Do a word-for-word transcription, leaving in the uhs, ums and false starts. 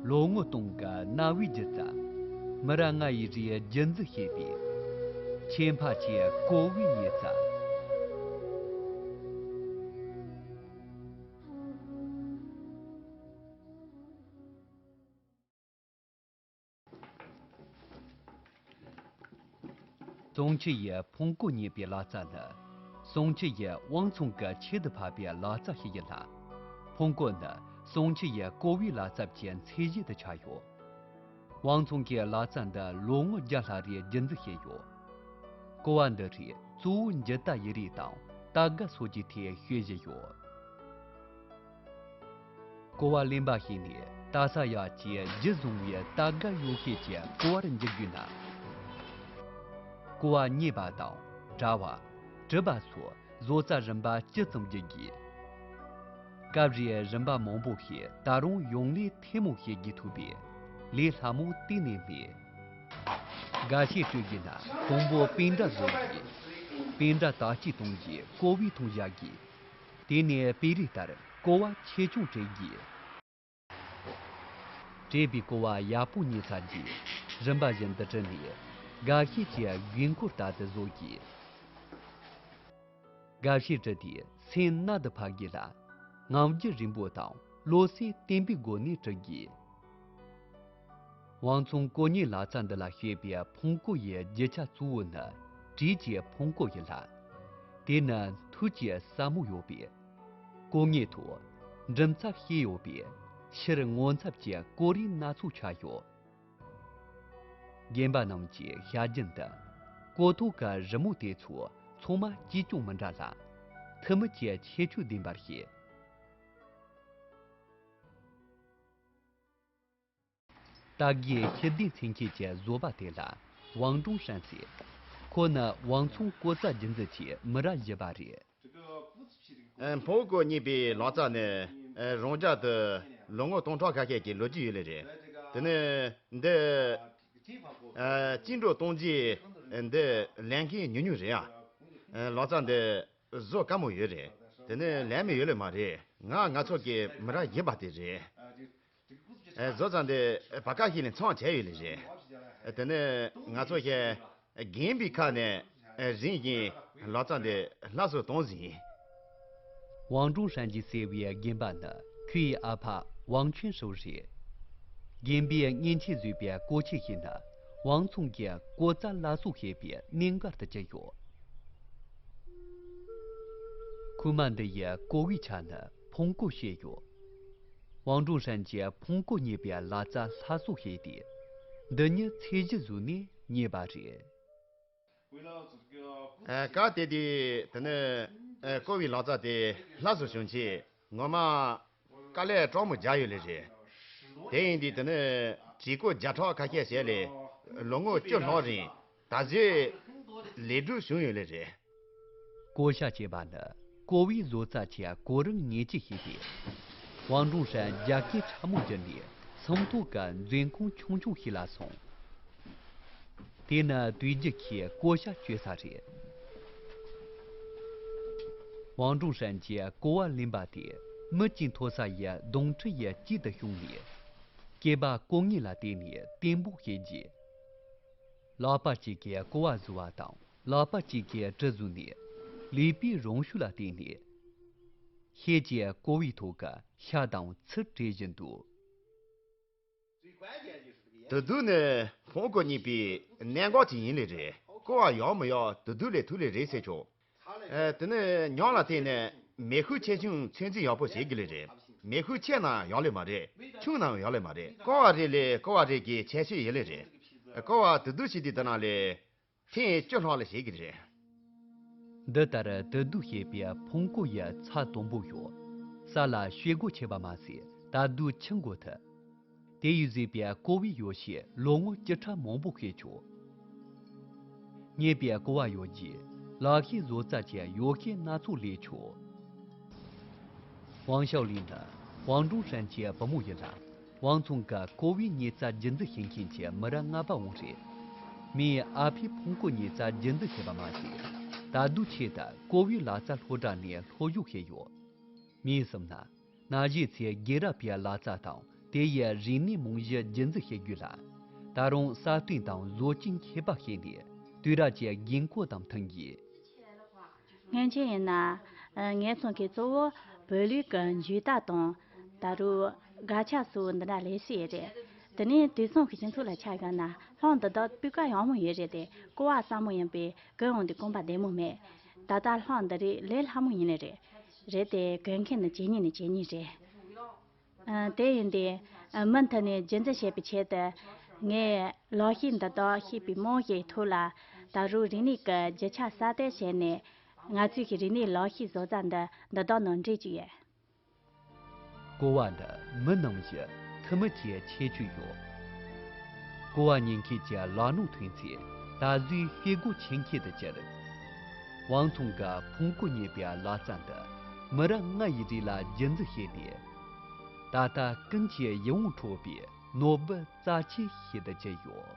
ལོ་ངོ་སྟོང་གི་རྣ་བའི་སྒྱུ་རྩལ། མི་རབས་ལྔ་ཡི་རིགས་རྒྱུད་འཛིན་བྱེད་པའི་ཆེད་ཕ་ཆེ་ཀོ་བའི་ཉེ་རྩལ། ཙོང་ཆུ་ཡིས་ཕུང་ཀོ་མཉེད་པའི་ལག་རྩལ་ནི། ཙོང་ཆུ་ཡིས་དབང་ཚོང་གི་ཆེད་དུ་ཕབ་པའི་ལག་རྩལ་ཞིག་ཡིན་ལ། ཕུང་ཀོ་ནི་ཙོང་ཆུ་ཡི་ཀོ་བའི་ལག་རྩལ་གྱི་མཚོན་བྱེད་དུ་ཆགས་ཡོད། དབང་ཚོང་གིས་ལག་རྩལ་འདི་ལོ་ངོ་བརྒྱ་ལྷག་རིང་རྒྱུད་འཛིན་བྱས་ཡོད། ཀོ་བ་འདི་རིགས་གཙོ་བོ་འགྱུར་རྟ་ཡི་རིགས་དང་སྟར་ག་སོགས་ཀྱི་ཐད་ཤེས་བཞིན་ཡོད། ཀོ་བ་ལེན་པ་ཞིག་ནས་ཏ་ས་ཡ་གྱི་རྒྱུ་བཟུང་བའི་སྟར་ག་ཡོ་བྱད་ཀྱི་ཀོ་བར་འགྱུར་དགོས་ན། ཀོ་བ་མཉེད་པ་དང་དྲ་བ། གྲུབ་པ་སོགས་བཟོ་རྩལ་རིམ་པ་ཇི་ཙམ་བསྒྱུར་དགོས། སྐབས་རེའི་རིམ་པ་མང་པོ་ཞིག་ད་རུང་ཡོང་ལས་ཐེངས་མང་ཞིག་བསྒྱུར་ཐུབ་པས་ལས་སླ་མོ་གཏན་ནས་མེད། འགའ་ཤས་སྤྲོད་དགོས་ན་དཔོན་པོ་པིན་ཏྲ་བཟོ་དགོས། པིན་ཏྲ་དར་སྐྱེད་གཏོང་རྒྱུའི་ཀོ་བའི་ཐོག་བཞག་དགོས། དེ་ནས་པི་རི་ལྟར་ཀོ་བ་ཆེ་ཆུང་བྲེག་དགོས། བྲེགས་པའི་ཀོ་བ་ཡག་པོ་མཉེད་ཚར་རྗེས་རིམ་པ་བཞིན་དུ་བྲུས་ནས་འགའ་ཤས་ཀྱི་དགོས་མཁོ་ལྟར་དུ་བཟོ་དགོས། འགའ་ཤས་བྲུས་ཏེ་སེམས་རྣལ་དུ་ཕབ་དགོས་ལ། ངང་རྒྱུད་རིང་པོ་དང་བློ་གསལ་བརྟན་པོའི་སྒོ་ནས་བྲུས་དགོས། དབང་ཚོང་ཀོ་མཉེད་ལག་རྩལ་འདི་ལ་བཤད་པའི་ཕུང་ཀོ་ཡི་རྒྱུ་ཆ་གཙོ་བོ་ནི་བྲེགས་ཀྱི་ཕུང་ཀོ་ཡིན་ལ། དེ་ནི་མཐུག་ཅིང་སྲབ་མོ་ཡོད་པས། ཀོ་མཉེད་ཐོག་འགྲིམ་ཚབ་ཤེས་ཡོད་པས་ཕྱིར་ངོ་ཚབ་ཀྱི་ཀོ་རིགས་སྣ་ཚོགས་ཆགས་ཡོད། རྒན་པ་རྣམས་ཀྱི་བྱ་རྒྱུན་དུ། ཀོ་ཐོག་གི་རི་མོ་དེ་ཚོ་ཚང་མ་གཅིག་ཀྱང་མི་འདྲ་ལ། ཐུན་མོང་གི་ཁྱད་ཆོས་ལྡན་པར་བཤད། སྟར་གའི་ཕྱིར་ལྡིང་མཚོན་ཆེད་ཀྱི་བཟོ་པ་དེ་ལ་ཝང་ཀྲུང་ཧྲན་ཟེར། ཁོ་ནི་དབང་ཚོང་ཀོ་རྩལ་རྒྱུད་འཛིན་གྱི་མི་རབས་བཞི་པ་རེད། ཨ། ཕུང་ཀོ་མཉེད་པའི་ལག་རྩལ་ནི། ཨ། རང་འཇགས་དུ་ལོ་ངོ་སྟོང་ཕྲག་ཁ་ཤས་ཀྱི་ལོ་རྒྱུས་ཡོད་ལེ་རེད། དེ་ནི་འདི། ཨ། བཅིངས་འགྲོལ་གཏོང་རྗེས་འདི་ལེན་མཁན་ཉུང་ཉུང་རེད་ཨ། ཨ། ལག་རྩལ་འདི་བཟོ་དཀའ་མོ་ཡོད་རེད། དེ་ནི་ལེན་མི་ཡོད་ལེ་མ་རེད། ང་ང་ཚོ་གི་མི་རབས་བཞི་པ་དེ་རེད། ཨེ། བཟོ་རྩལ་འདི་བར་སྐབས་ཤིག་ནས་མཚམས་བཅད་ཡོད་ལེ་རེད། ཨེ། དེ་ནས་ང་ཚོ་ཞལ་རྒན་པའི་ཁ་ནས། ཨེ། རིམ་བཞིན་ལག་རྩལ་འདི་སླར་གསོ་གཏོང་ཟིན། ཝང་ཀྲུང་ཧྲན་གྱིས་གསོས་པའི་རྒན་པ་ནི་ཁོའི་ཨ་ཕ་ཝང་ཆོན་ཧྲོ་རེད། རྒན་པས་མཉེན་ཆས་བཟོས་པའི་ཀོ་ཆས་ཤིག་ནི་དབང་ཚོང་གི་ཀོ་རྩལ་སླར་གསོ་བྱེད་པའི་གནད་འགག་ཏུ་གྱུར་ཡོད། ཁུག་མ་འདི་ཡི་ཀོ་བའི་ཆ་ནི་ཕུང་ཀོ་ཞེས་ཡོད། ཝང་ཀྲུང་ཧྲན་གྱིས་ཕུང་ཀོ་མཉེད་པའི་ལག་རྩལ་སླར་གསོ་བྱས་ཏེ། འདི་ཉིད་ཚད་གཞི་བཟོས་ནས་མཉེས་པ་རེད། ཨ། སྐབས་དེ་དུས་དེ་ནི། ཨ། ཀོ་བའི་ལག་རྩལ་དེ་སླར་གསོ་བྱུང་ཆེད་ངོ་མ་དཀའ་ལས་སྤྲོ་མོ་རྒྱག་ཡོད་ལེ་རེད། དེ་ཡིན་དུས་དེ་ནི་བྲེག་ཀོ་བརྒྱ་ཕྲག་ཁ་ཤས་བྱས་ལས་ལོ་ངོ་བཅུ་ལྷག་རིང་ད་གཟོད་ལས་སྒྲུབ་བྱུང་ཡོད་ལེ་རེད། ཀོ་ཤ་ཅེས་པ་ནི་ཀོ་བའི་བཟོ་རྩལ་གྱི་གོ་རིམ་ངེས་ཅན་ཞིག་སྟེ། ཝང་ཀྲུང་ཧྲན་རྒྱ་སྐད་ཕྲ་མོ་བསྒྱུར་ནས་ཟམ་ཐོག་གི་མཛོད་ཁང་ཆུང་ཆུང་ཞིག་ལ་སོང་། དེ་ནི་དུས་རྒྱུན་གྱི་ཀོ་ཤ་སྤྱོད་ས་རེད། ཝང་ཀྲུང་ཧྲན་གྱིས་ཀོ་བ་ལེན་པ་དེ་མི་གཅིག་མཐོ་ས་ཡི་སྡོང་ཁྲི་ཡི་དཀྱིལ་དུ་ཤོང་ནས། སྐེད་པ་ཀོ་ངོས་ལ་བཏེགས་ནས་བརྟན་པོ་བྱས་རྗེས། ལག་པ་གཅིག་གིས་ཀོ་བ་བཟོ་བ་དང་། ལག་པ་གཅིག་གིས་གྲུ་བཟོས་ནས། ལུས་པོའི་རང་ཤུགས་ལ་བརྟེན་ནས། ཤེད་ཀྱིས་ཀོ་བའི་ཐོག་གི་ཤ་དང་ཚུར་བྲེག་བཞིན་འདུག། དུག་སྡུག་ནི་ཕུང་ཀོ་མཉེད་པའི་གནད་འགག་ཅིག་ཡིན་ལེ་རེད། ཀོ་བ་ཡག་མི་ཡག་དུག་སྡུག་ལས་ཐུག་ལེ་རེད་ཟེར་ཆོག། ཨེ། དེ་ནི་ཉམས་ལ་བརྟེན་ནས་མེ་ཤུགས་ཆེ་ཆུང་ཚོད་འཛིན་ཡག་པོ་བྱེད་དགོས་ལེ་རེད། མེ་ཤུགས་ཆེ་ན་ཡག་ལེ་མ་རེད། ཆུང་ན་ཡག་ལེ་མ་རེད། ཀོ་བ་རེ་ལས་ཀོ་བ་རེ་གི་ཁྱད་ཆོས་ཡོད་ལེ་རེད། ཀོ་བ་དུག་སྡུག་ཞིག་དེ་དེ་ན་ལས། ཐེངས་བཅུ་ལྷག་ལ་བྱེད་ཀྱི་རེད། འདི་ལྟར་དུག་སྡུག་ཞེས་པའི་ཕུང་ཀོ་ཡི་ཚད་དང་པོ་ཡོད། ས་ལ་བྱེ་སྒོ་ཆགས་པ་མ་ཟད་ད་དུང་ཆུ་འགོ་ཐུབ། དེ་ཡིས་བཟོས་པའི་ཀོ་བའི་ཡོ་བྱད་ལོ་ངོ་བཅུ་ཕྲག་མང་པོ་བཤད་ཆོག། མཉེས་པའི་ཀོ་བ་ཡོད་རྗེས་ལག་ཤེས་བཟོ་རྩལ་གྱི་ཡོ་བྱད་སྣ་ཚོགས་ལས་ཆོག། ཝང་ཞའོ་ལི་ནི་ཝང་ཀྲུང་ཧྲན་གྱི་བུ་མོ་ཡིན་ལ། ཝང་ཚང་གི་ཀོ་བའི་མཉེས་རྩལ་རྒྱུན་འཛིན་བྱེད་མཁན་གྱི་མི་རབས་ལྔ་པ་འོང་རེད། མིའི་ཨ་ཕས་ཕུང་ཀོ་མཉེས་རྩལ་རྒྱུན་འཛིན་བྱས་པ་མ་ཟད། ད་དུང་ཆེད་དུ་ཀོ་བའི་ལག་རྩལ་སློབ་གྲྭ་ནས་སློབ་སྦྱོང་བྱས་ཡོད། མིས་བསམ་ན། ན་གཞོན་ཚོས་རྒན་རབས་པའི་ལག་རྩལ་དང་ དེ་ཡི་རིག་གནས་རྨང་གཞི་རྒྱུན་འཛིན་བྱེད་རྒྱུ་ལ། ད་རུང་སྲ་བརྟན་དང་བཟོ་སྐྲུན་མཁས་པ་བྱས་ནས་དུས་རབས་ཀྱི་དགོས་མཁོ་དང་མཐུན་དགོས། སྔོན་ཆད་ཡིན་ན། ཨ། ངེད་ཚང་གི་གཙོ་བོ་བོད་ལུགས་ཀྱི་མཇུག་རྟ་དང་། ད་རུང་སྒ་ཆས་སོགས་འདི་འདྲ་ལས་ཤི་ཡོད་རེད། དེ་ནས་དུས་མཚུངས་ཀྱི་སྤྱི་ཚོགས་ལ་ཆ་བཞག་ན་ལྷམ་འདི་དག་སྤུས་ཀ་ཡག་མོ་ཡོད་རེད་དེ། ཀོ་བ་སྲ་མོ་ཡིན་པས་གོན་འོང་དུས་རྐང་པ་བདེ་མོ་མེད། ད་ལྟ་ལྷམ་འདི་རིགས་ལས་སླ་མོ་ཡིན་ནི་རེད། རེད་དེ་གོན་མཁན་ནི་ཇེ་ཉུང་ནས་ཇེ་ཉུང་རེད། ཨ། དེ་ཡིན་དུས། ཨ། མུ་མཐུད་ནས་རྒྱུན་འཛིན་བྱེད་པའི་ཆེད་དུ། ངས་ལག་ཤེས་འདི་དག་ཤེས་པའི་རྨང་གཞིའི་ཐོག་ལ། ད་རུང་རིག་གནས་ཀྱི་རྒྱུ་ཆ་གསར་གཏོད་བྱས་ནས། ང་ཚོའི་གི་རིག་གནས་ལག་ཤེས་བཟོ་རྩལ་འདི་འདི་དག་ནང་འདྲེས་བཅུག་ཡོད། ཀོ་བ་འདི་མི་ནང་བཞིན་ཐུར་མི་གྱི་ཁྱད་ཆོས་ཡོད། ཀོ་བ་ཉོ་མཁན་གྱི་ལག་ནང་ཐོན་ཚེ་ད་གཟོད་ཤེལ་སྒོ་ཆེ་ཁྱེར་དུ་གྱུར། ཝང་ཚང་གི་ཕུང་པོ་ཉོས་པའི་ལག་རྩལ་འདི་མི་རབས་ལྔ་ཡི་རིང་ལ་རྒྱུན་འཛིན་བྱས་ཏེ། ད་ལྟ་ཀུན་གྱི་ཡིད་འོང་འཕྲོག་པའི་ནོར་བུ་རྩ་ཆེ་ཞིག་ཏུ་གྱུར་ཡོད།